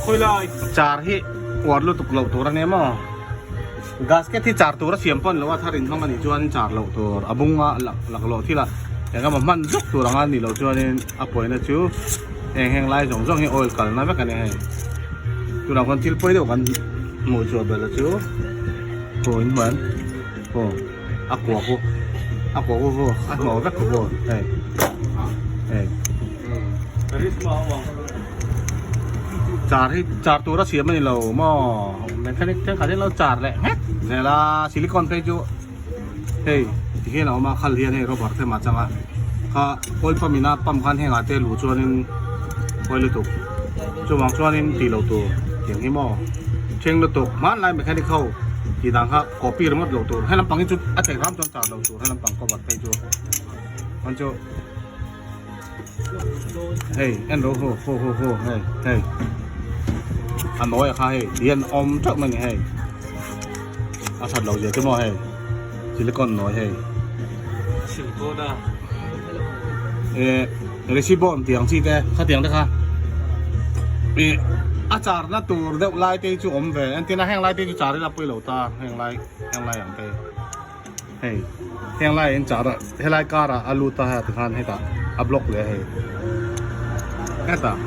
Char hi uar lutuk loh tur a nia maw? Gasket hi char tur a siam pawn lo a, thar inhmang a nih chuan char loh tur a bung a laklawh thil a eng emaw hman zuk tur anga nih loh chuanin a pawina chu heng heng lai zawng zawng hi oil kalna vek a ni hei. Tunah khuan thil pawi deuh kan hmuh chhuah belh chu aw in hmuh em aw a kua khu a kua khu khu a hnawh vek khu hei hei. Char hi char tur a siam a ni lo maw mechanic thenkhat hian lo char leh nghet zel a silicon phei chu hei ti hian a awm a khal hian hei rubber te mah chang a kha oil pump in a pump khan heng ah te luh chuanin pawi lutuk chuvang chuanin tih loh tur tiang hi maw thleng lutuk hmanlai mechanic ho tih dan kha copy ringawt loh tur he lampang hi chu a theih hram chuan char loh tur he lampang cover phei chu chuan chu. Hei en ro ho ho ho ho hei hei a nawi a kha hei hian awm teuh mai ni hei a that lo zia chu maw hei silicon nawi hei eh resibon tiang chi te khatiang te kha ih a char na tur deuh lai te chu awm ve entirna heng lai te chu char ila pawilo ta heng lai heng lai ang te. Hei heng lai in char a helai car ah a lut a tikhan hetah a block leh a hei hetah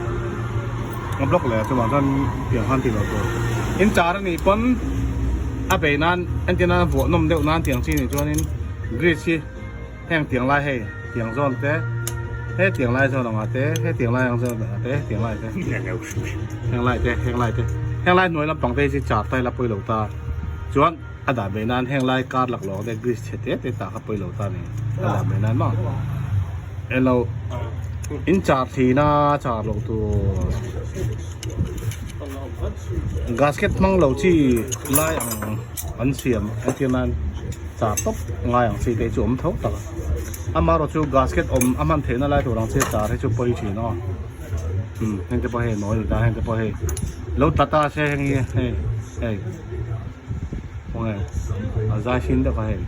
a block leh a chuvang chuan tiang khan tih loh tur in char a nih pawn a bei nan entir nan a vuah nawm deuh nan tiang chi nih chuanin grease hi heng tiang lai hei tiang zawn te he tiang lai zawn ang ah te he tiang lai ang zawn ah te tiang lai te heng lai te heng lai te heng lai hnuai lampang te hi chu char ta ila pawilo ta chuan. A dah ve nan heng lai kar laklawk te grease chhe te te tah kha pawi lo ta ni a dah ve nan maw elo in char thin a char loh tur gasket hmang lo chi lai ang an siam an tir nan char tawp ngai ang chi te chu awm tho tak a amaherawh chu gasket awm a hman theihna lai tur ang chi char hi chu pawi thin aw heng te pawh hei nawi a ni ta heng te pawh hei lo tla ta se heng hi hei hei. Khawnge a zai hrin deuh a hei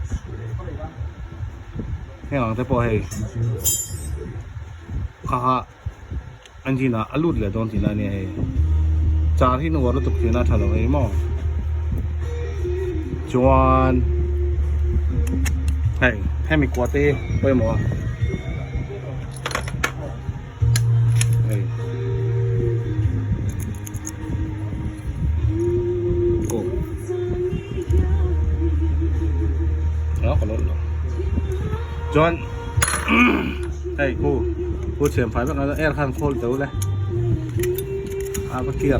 heng ang te pawh hei kha kha engine ah a lut leh dawn tihna ania hei char hi nuar lutuk tihna a tha lo hei maw chuan hei hemi kua te hi pawimawh a. Hei. Aw. Đó có lộn rồi. Chuan hei khu khu thiam phai vek a air khan khawl teuh le a va clear.